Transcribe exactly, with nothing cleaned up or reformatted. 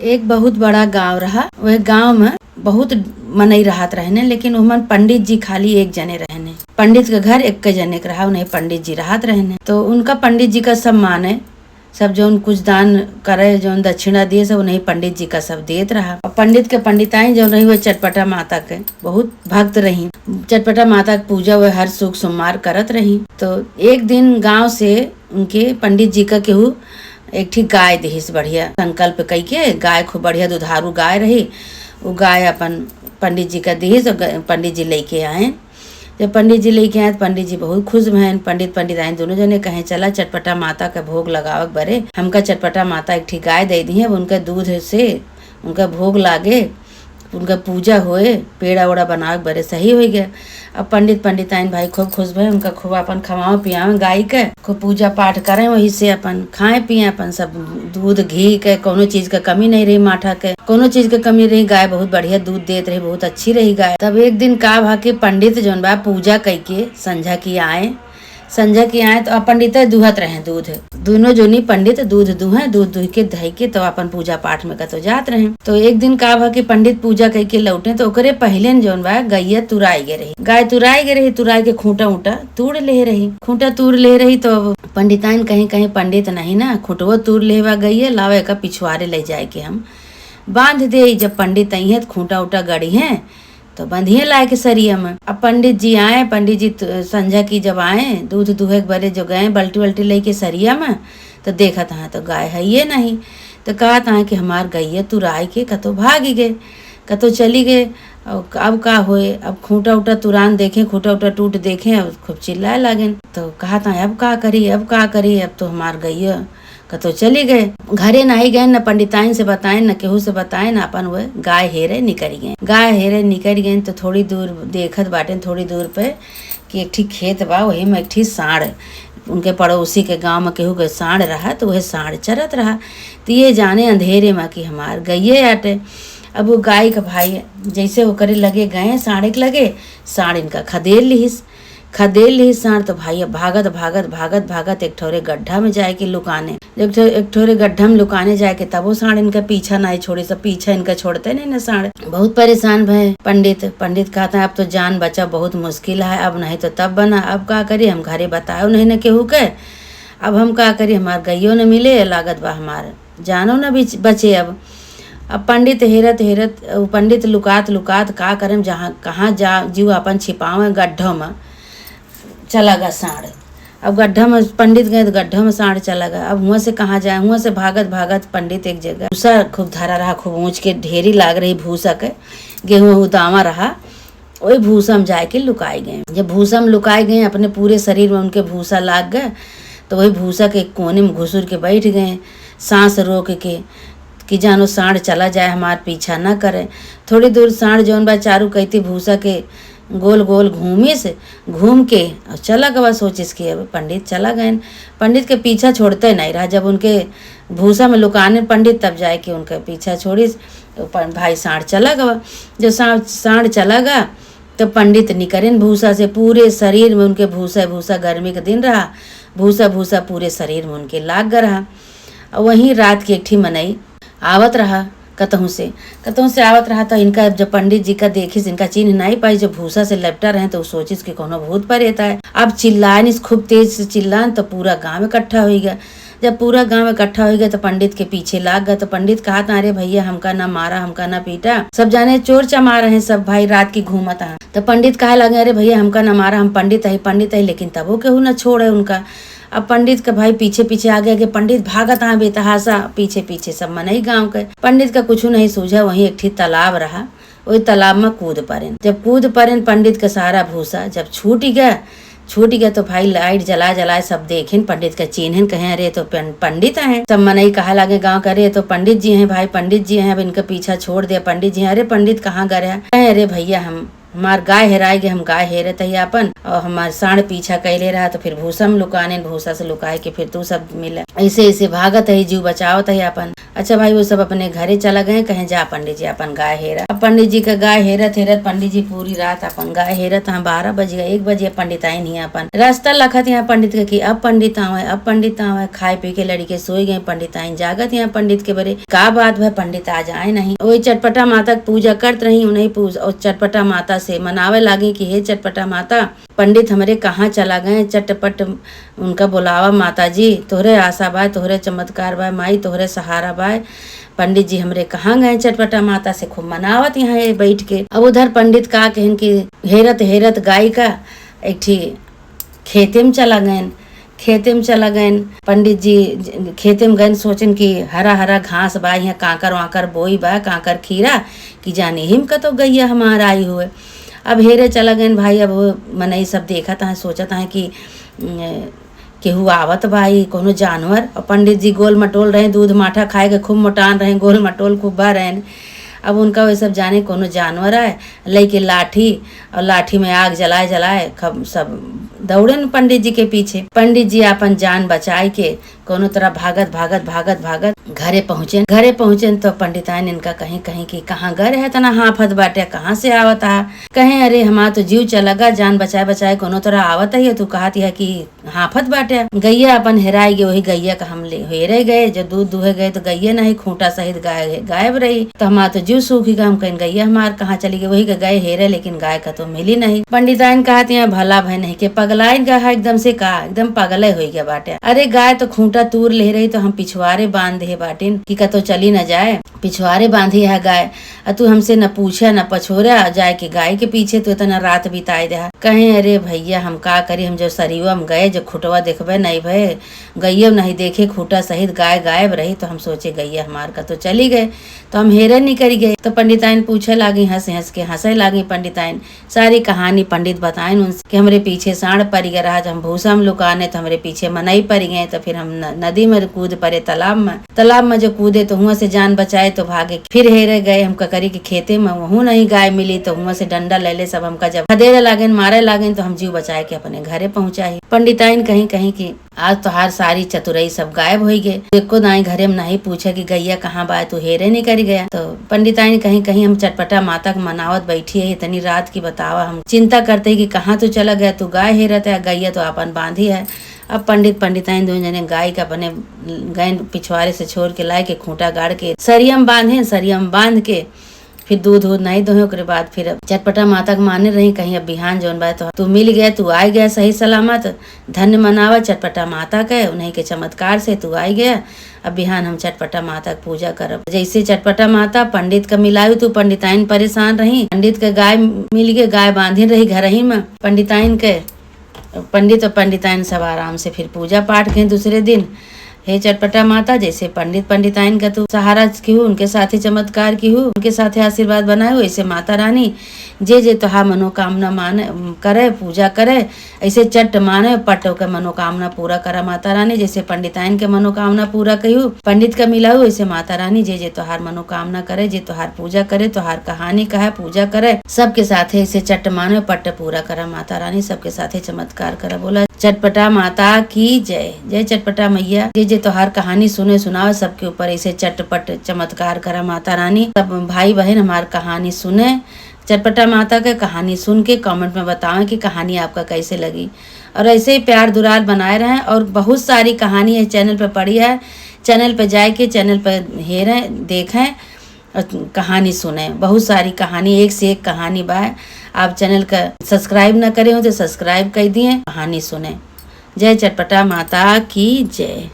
एक बहुत बड़ा गाँव रहा। वह गाँव में बहुत मनई रहत रहने, लेकिन उहमन पंडित जी खाली एक जने रहने। पंडित के घर एक जने के रहा, उन्हें पंडित जी रहत रहने। तो उनका पंडित जी का सब माने, सब जौन कुछ दान करे, जौन दक्षिणा दिए, सब उन्हें पंडित जी का सब देत रहा। और पंडित के पंडिताइन जौन रही, वो चटपटा माता के बहुत भक्त रही। चटपटा माता के पूजा वे हर सुख सोमवार करत रही। तो एक दिन गाँव से उनके पंडित जी का केहू एक ठी गाय दिहिस, बढ़िया संकल्प कई के। गाय खूब बढ़िया दुधारू गाय रही। वो गाय अपन पंडित जी का दिहिस और ग-, पंडित जी लेके आए। जब पंडित जी लेके आए तो पंडित जी बहुत खुश भएन। पंडित पंडिताइन दोनों जने कहे, "चला चटपटा माता का भोग लगावे के बरे हमका चटपटा माता एक ठी गाय दे दिहे, अब उनका दूध से उनका भोग लागे, उनका पूजा होए, पेड़ा ओड़ा बनावे के बरे सही होई गए।" अब पंडित पंडिताइन भाई खूब खुश भए, उनका खूब अपन खवावे पियावे गाय के, खूब पूजा पाठ करें, वही से अपन खाए पिए, अपन सब दूध घी के कौनो चीज के कमी नहीं रही, माठा के कौनो चीज के कमी रही। गाय बहुत बढ़िया दूध देत रही, बहुत अच्छी रही गाय। तब एक दिन का भा कि पंडित जौन बा पूजा कई के संझा की आए, संझा की आए तो अब पंडित दुहत रहे दूध। दोनों जोनी पंडित दूध दुहे, दूध दुह के धई के तो अपन पूजा पाठ में कतो जात रहे। तो एक दिन का भा कि पंडित पूजा कई के लौटे तो ओकरे पहले न जौन बा गैया तुराई गए रही। गाय तुराई गए रही, तुराई के खूंटा ऊंटा तूड़ ले रही। खूंटा तूड़ ले रही तो पंडिताइन कहीं कहीं पंडित नहीं ना, खूंटवो तूड़ ले बा गैया, लावे का पिछुआरे ले जाए के हम बांध दे। जब पंडित आई है तो खूंटा ऊंटा गड़ी है तो बंधिए लाए के सरिया में। अब पंडित जी आए, पंडित जी त-, संझा की जब आए, दूध दुहे के बरे जो गए बल्टी वल्टी लेके सरिया में, तो देखत हैं तो गाय है ये नहीं। तो कहत हैं कि हमार गैया तुराई के कतो भागी गए, कतो चली गए। अब, अब का होए, अब खूंटा उटा तुरान देखें, खूंटा उटा टूट देखें, अब खूब चिल्लाए लागेन। तो कहत हैं, "अब का करी, अब का करी, अब तो हमार गैया कतो चली गए।" घरे नहीं गए, न पंडिताइन से बताए, न केहू से बताए, न अपन वह गाय हेरे निकल गए। गाय हेरे निकल गए तो थोड़ी दूर देखत बाटे, थोड़ी दूर पे कि एक ठी खेत बा, वही में एक ठी साँड़, उनके पड़ोसी के गांव में केहू के साँड़ रहा, तो वह साँड़ चरत रहा। तो ये जाने अंधेरे में कि हमार गैये आटे। अब वो गाय के भाई जैसे ओकरे लगे गए, साँड़े के लगे, साँड़ इनका खदेड़ लिहिस। खदेड़ लिहिस साँड़ तो भाई अब भागत, भागत, भागत, भागत एक ठोरे गड्ढा में जाए के लुकाने। एक ठो-, एक ठोरे गड्ढा में लुकाने जाए के तबो साँड़ इनका पीछा नहीं छोड़ी, सब पीछा इनका छोड़ते नहीं ना साँड़। बहुत परेशान भए पंडित। पंडित कहता है, "अब तो जान बचा बहुत मुश्किल है, अब नहीं तो तब बना, अब का करी, हम घरे बताओ नहीं ना केहू के, अब हम का करी, हमार गैयो न मिले, लागत बा हमार जानो न बिच-, बचे अब।" अब पंडित हेरत हेरत, उ पंडित लुकात लुकात का करम, जहाँ कहाँ जा जीव अपन छिपावे गड्ढो में चला गा साँड़। अब गड्ढा में पंडित गए तो गड्ढा में साँड़ चला गा। अब हुआं से कहाँ जाए, हुआं से भागत भागत पंडित एक जगह भूसा खूब धरा रहा, खूब ऊँच के ढेरी लाग रही भूसा के, गेहूँ उहूँ दावा रहा, वही भूसा में जाए के लुकाई गए। जब भूसा में लुकाई गए, अपने पूरे शरीर में उनके भूसा लाग गए, तो वही भूसा के कोने में घुसुर के बैठ गए, सांस रोक के कि जानो साँड़ चला जाए, हमार पीछा ना करे। थोड़ी दूर साँड़ जौन बा चारू कैती भूसा के गोल गोल घूमिस, घूम के और चला गवा, सोचिस कि अब पंडित चला गए। पंडित के पीछा छोड़ते नहीं रहा। जब उनके भूसा में लुकाने पंडित, तब जाए के उनके पीछा छोड़िस, तो प-, भाई साँड़ चला गवा। जब साँड़, साँड़ चला गा, तो पंडित निकरेन भूसा से, पूरे शरीर में उनके भूसा भूसा, गर्मी के दिन रहा, भूसा भूसा पूरे शरीर में उनके लाग गा रहा। और वहीं रात के एक ठी मनई आवत रहा कतहूँ से, कतहूँ से आवत रहा, तो इनका जब पंडित जी का देखिस, इनका चिन्ह नहीं पाई, जब भूसा से लपटा रहे, तो उ सोचिस कि कोनो भूत परेत आए। अब चिल्लानिस, खूब तेज से चिल्लान, तो पूरा गांव इकट्ठा होई गया। जब पूरा गांव इकट्ठा होई गया, तो पंडित के पीछे लाग गया। तो पंडित कहत, "अरे भैया, हमका ना मारा, हमका ना पीटा, सब जाने चोर चमार हैं, सब भाई रात की घूमत हैं।" तो पंडित कहे लगे, "अरे भैया, हमका ना मारा, हम पंडित है, पंडित है," लेकिन तबो केहू ना छोड़े उनका। अब पंडित के भाई पीछे पीछे, आगे आगे पंडित भागत आए बेतहासा, पीछे पीछे सब मनई गांव के। पंडित का कुछ नहीं सूझा, वहीं एक ठी तालाब रहा, ओई तालाब में कूद परेन। जब कूद परेन, पंडित के सारा भूसा जब छूट गया, छूट गया तो भाई लाइट जला जलाए सब देखेन, पंडित के चीन्हेन, कहे, "अरे, तो पं-, पंडित हैं।" सब मनई कहा लागे गांव के, "अरे, तो पंडित जी हैं भाई, पंडित जी हैं, अब इनका पीछा छोड़ दे, पंडित जी हैं।" "अरे, पंडित कहाँ गए हैं?" कहे, "अरे भैया, हम हमार गाय हेराई गए, हम गाय हेरत ही आपन, और हमार साँड़ पीछा कैले रहा, तो फिर भूसा में लुकाने, भूसा से लुकाए के फिर तू सब मिले।" ऐसे ऐसे भागत ही, जीव बचावत ही आपन। अच्छा भाई, वो सब अपने घरे चला गए, कहें जा पंडित जी अपन गाय हेरा। अब पंडित जी का गाय हेरत हेरत पंडित जी पूरी रात अपन गाय हेरत हैं। बारह बज गए, एक बजे पंडिताइन ही अपन रास्ता लखत यहाँ पंडित के कि अब पंडित आवे, अब पंडित आवे। खाए पी के लड़के सोई गए, पंडिताइन जागत यहाँ पंडित के बरे का बात भा पंडित आज आए नहीं। वही चटपटा माता के पूजा करत रही, उन्हीं पूज-, और चटपटा माता से मनावे लागे कि हे चटपटा माता, पंडित हमरे कहाँ चला गए, चटपट उनका बुलावा माता जी, तोहरे आशा बाय, तोहरे चमत्कार बाय माई, तोहरे सहारा बाय। पंडित जी हमरे कहाँ गए, चटपटा माता से खूब मनावत यहाँ ये बैठ के। अब उधर पंडित का कहन कि हेरत हेरत गाय का एक ठी खेते में चला गएन। खेते में चला गएन पंडित जी, ज-, खेते में गएन, सोचेन कि हरा हरा घास बा, यहाँ कांकर वांकर बोई बा, कांकर खीरा, कि जाने हिम कतो गैया हमार आई हुए। अब हेरे चला गएन भाई, अब वो मनई सब देखत हैं, सोचत हैं कि, अम, केहू आवत बा, ई कोनो जानवर। और पंडित जी गोल मटोल रहे, दूध माठा खाए के खूब मोटान रहे, गोल मटोल खूब बा रहेन। अब उनका वही सब जाने कोनो जानवर आए, लेके लाठी और लाठी में आग जलाए जलाए खब-, सब दौड़ेन पंडित जी के पीछे। पंडित जी आपन जान बचाए के कोनो तरह भागत भागत भागत भागत घरे पहुँचेन। घरे पहुँचेन तो पंडिताइन इनका कहीं कहीं कि कहाँ गए रहे, तना हाँफत बाटे, कहाँ से आवत आ? कहें अरे हमार तो जीव चला गा, जान बचाए बचाए कोनो तरह आवत है, तू कहत है कि हाँफत बाटे। गैया अपन हेराई गए, वही गैया का हम ले हेरे गए, जब दूध दूहे गए तो गैया नहीं, खूंटा सहित गाय गायब रही। तो हमार तो जीव सूखी गा, हम कहें गैया हमार कहाँ चली गई, वही के गए हेरे, लेकिन गाय का तो मिली नहीं। पंडिताइन कहत हैं भला भय नहीं के पगलाइन गा है एकदम से, का एकदम पगले हो गया बाटे। अरे गाय तो खूंटा तूर ले रही तो हम पिछवारे बांध दे बाटिन कि कतो चली न जाए, पिछवारे बांधी है गाय। आ तू हमसे न पूछा न पछोरा, जाए के गाय के पीछे तू इतना रात बिताए देहा। कहें अरे भैया हम का करी, हम जो सरियो हम गए, जो खुटवा देखबे नहीं भए, गैयो नहीं देखे, खूंटा सहित गाय गायब रही, तो हम सोचे गैया हमार कतो चली गए, तो हम हेरे निकरी गए। तो पंडिताइन पूछे लागी, हंस हंस के हंसे लागी पंडिताइन। सारी कहानी पंडित बताएन उनसे कि हमरे पीछे साँड़ परि गए रहा, जब हम भूसा में लुकाने तो हमरे पीछे मनई परि गए, तो फिर हम न-, नदी में कूद परे तालाब में। तालाब में जो कूदे तो हुआं से जान बचाए तो भागे, फिर हेरे गए हम ककरी के खेते में, वहूँ नहीं गाय मिली तो हुआं से डंडा ले ले सब हमका जब खदेरे लागेन, मारे लागेन तो हम जीव बचाए के अपने घरे पहुँचाई। पंडिताइन कहीं कहीं कि आज तोहार सारी चतुरई सब गायब होई गए। एको दाई घरे में नहीं पूछे कि गैया कहाँ बा, तू हेरे निकरी गया। तो पंडिताइन कहीं कहीं हम चटपटा माता के मनावत बैठी है इतनी रात की, बतावा हम चिंता करते कि कहाँ तू चला गया, तू गाय हेरत है, गैया तो आपन बांधी है। अब पंडित पंडिताइन दोनों जने गाय के अपने गैन पिछवारे से छोड़ के लाए के खूंटा गाड़ के सरियम बांधे, सरियम बांध के फिर दूध उध नहीं दोहे। ओकरे बाद फिर अब चटपटा माता के माने रही, कहीं अब बिहान जौन बा तो तू मिल गया, तू आ गया सही सलामत, धन्य मनावा चटपटा माता के, उन्हीं के चमत्कार से तू आ गया। अब बिहान हम चटपटा माता के पूजा करब। जैसे चटपटा माता पंडित का मिलायु, तू पंडिताइन परेशान रही, पंडित के गाय मिल गए, गाय बांधिन रही घर ही में पंडिताइन के। पंडित और पंडिताइन सब आराम से फिर पूजा पाठ के दूसरे दिन। हे चटपटा माता, जैसे पंडित पंडिताइन का तू सहारा किहू, उनके साथे चमत्कार किहू, उनके साथे आशीर्वाद बनाए हो, ऐसे माता रानी जे जे तोहार मनोकामना माने, करे, पूजा करे, ऐसे चट माने पट के मनोकामना पूरा करा माता रानी। जैसे पंडिताइन के मनोकामना पूरा किहू, पंडित का मिलाऊ, ऐसे माता रानी जे जे तोहार मनोकामना करे, जे तोहार पूजा करे, तोहार कहानी कहे, पूजा करे, सबके साथे ऐसे चट माने पट पूरा करा माता रानी, सबके साथे चमत्कार करा। बोला चटपटा माता की जय। जय चटपटा मैया। जे जे तोहार कहानी सुने सुनावे, सबके ऊपर ऐसे चटपट चमत्कार करा माता रानी। सब भाई बहन हमार कहानी सुने, चटपटा माता के कहानी सुन के comment में बतावें कि कहानी आपका कैसे लगी। और ऐसे ही प्यार दुलार बनाए रहें। और बहुत सारी कहानी इस channel पे पड़ी है, channel पे जाए के channel पे हेरें, देखें। और कहानी सुने, बहुत सारी कहानी, एक से एक कहानी बा। आप channel का subscribe न करे हो तो subscribe कर दिए, कहानी सुने। जय चटपटा माता की जय।